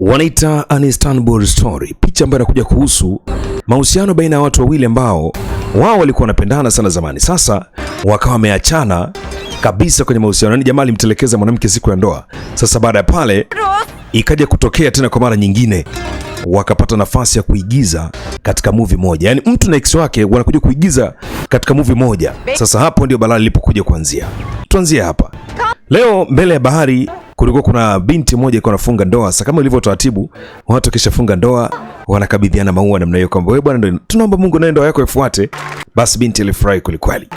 Wanaita An Istanbul Story, picha ambayo inakuja kuhusu mahusiano baina ya watu wawili ambao wao walikuwa wanapendana sana zamani, sasa wakawa wameachana kabisa kwenye mahusiano. Yani jamaa alimtelekeza mwanamke siku ya ndoa. Sasa baada ya pale ikaja kutokea tena kwa mara nyingine, wakapata nafasi ya kuigiza katika movie moja, yaani mtu na ex wake wanakuja kuigiza katika movie moja. Sasa hapo ndio balaa lilipokuja kuanzia. Tuanzie hapa leo. Mbele ya bahari kulikuwa kuna binti moja ilikuwa anafunga ndoa. Sasa kama ilivyo taratibu, watu wakishafunga ndoa wanakabidhiana maua namna hiyo, kwamba wewe bwana, ndio tunaomba Mungu naye ndoa yako ifuate. Basi binti alifurahi kwelikweli.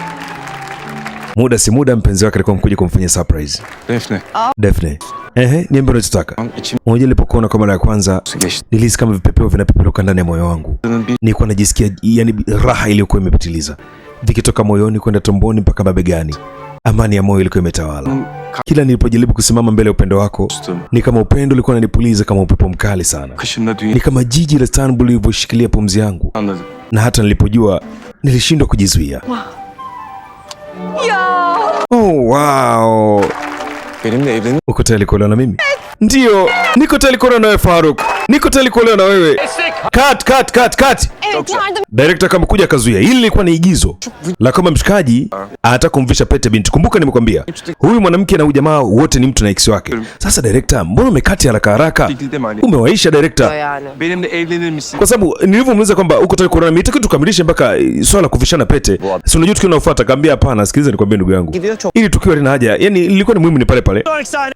Muda si muda, mpenzi wake alikuwa mkuja kumfanyia surprise. Defne. Defne, ehe, niambie unachotaka. İçim Unajua, nilipokuona kwa mara ya kwanza geçti. Nilihisi kama vipepeo vinapeperuka ndani ya moyo wangu. Bir Nilikuwa najisikia yani raha iliyokuwa imepitiliza, vikitoka moyoni kwenda tumboni mpaka mabegani. Amani ya moyo ilikuwa imetawala. Kila nilipojaribu kusimama mbele ya upendo wako, ni kama upendo ulikuwa unanipuliza kama upepo mkali sana. Kışında dünya Ni kama jiji la Istanbul lilivyoshikilia pumzi yangu, anladım. Na hata nilipojua nilishindwa kujizuia. Oh, wow. Benimle evlenir Uko tayari kuolewa na mimi? Ndiyo, niko tayari kuolewa na wewe Faruk. Niko tayari kuolewa na wewe. Cut, cut, cut, cut. Evet, yardım Director kama kuja akazuia. Hili lilikuwa ni igizo la kwamba mshikaji anataka kumvisha pete binti. Kumbuka nimekwambia huyu mwanamke na huyu jamaa wote ni mtu na ex wake. Sasa director, mbona umekati haraka haraka? Şekilde mi hani? Umewaisha, director. Yani. Benimle evlenir misin? Kwa sababu nilivyomuuliza kwamba uko tayari kuolewa na mimi, itakiwa tukamilishe mpaka swala la kuvishana pete. Si unajua tukio linalofuata? Kaambia hapana, sikiliza nikwambie ndugu yangu. Gidiyor çok. Ili tukio lina haja. Yani lilikuwa ni muhimu ni pale pale.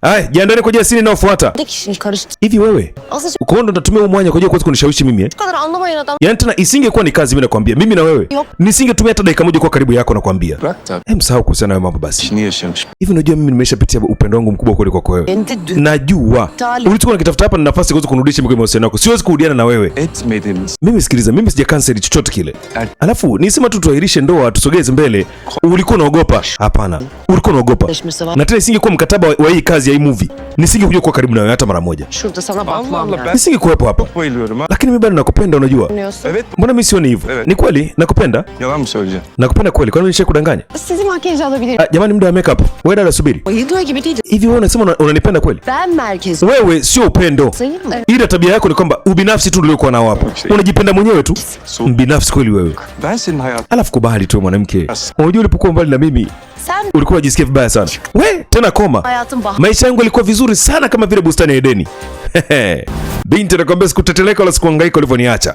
Haya, jiandaeni kwa ajili ya scene inayofuata. Kişinin karıştı. Hivi wewe Asıl uko ndo natumia huu mwanya kwa ajili ya kuweza kunishawishi mimi, eh? şu kadar anlamayın adam. Yaani tena isingekuwa ni kazi, mimi nakwambia, mimi na wewe Yok. Nisingetumia hata dakika moja kuwa karibu yako, nakwambia. Bırak da Hem sahau kuhusiana na hayo mambo basi. İşini yaşamış. Hivi unajua mimi nimeshapitia upendo wangu mkubwa kweli kwako wewe. Kendi dün Najua Talip. ulichokuwa unakitafuta hapa ni nafasi ya kuweza kunirudisha mimi kwenye mahusiano yako. Siwezi kurudiana na wewe. Etmediğimiz Mimi sikiliza, mimi sija cancel chochote kile. Alafu nisema tu tuahirishe ndoa, tusogeze mbele. Ulikuwa unaogopa? Hapana, ulikuwa unaogopa. Sözleşmesi var. Na tena isingekuwa mkataba wa hii kazi ya hii movie, nisingekuja kuwa karibu na wewe hata mara moja. Şurada sana Allah bakmam Allah yani. ben Nisingekuwepo hapa. Çok bayılıyorum ha. Lakini mimi bado nakupenda, unajua. Anlıyorsun. Evet. Mbona mimi sioni hivyo? Evet. Ni kweli nakupenda. Yalan mı söyleyeceğim? Nakupenda kweli. Kwani nishakudanganya? Sizi makyaj alabilirim. Ah, jamani, muda wa makeup. Wewe dada, subiri. Bayılıyor gibi değilim. Hivi wewe unasema unanipenda kweli? Ben merkez Wewe sio upendo. Sayın mı? Ila tabia yako ni kwamba ubinafsi tu uliokuwa nao hapa. Unajipenda mwenyewe tu. Mbinafsi kweli wewe. Ben senin hayatın. Alafu kubali tu mwanamke. As- Unajua ulipokuwa mbali na mimi Sen ulikuwa unajisikia vibaya sana. We tena koma. Hayatın bahar. Maisha yangu yalikuwa vizuri sana kama vile bustani ya Edeni. Binti anakuambia sikuteteleka wala sikuhangaika ulivyoniacha.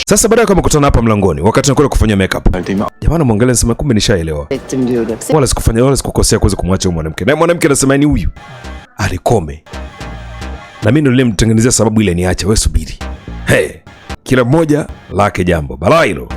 Sasa baadaye kama kutana hapa mlangoni wakati nakwenda kufanya makeup. Verdiğimi Jamani, mwangalia nasema kumbe nishaelewa. Ettim diyorum. Wala sikufanya wala sikukosea kuweza kumwacha huyu mwanamke. Na mwanamke anasema ni huyu alikome. Na mimi ndo nilimtengenezea sababu ile niache, wewe subiri. Hey, kila mmoja lake jambo. Balaa hilo.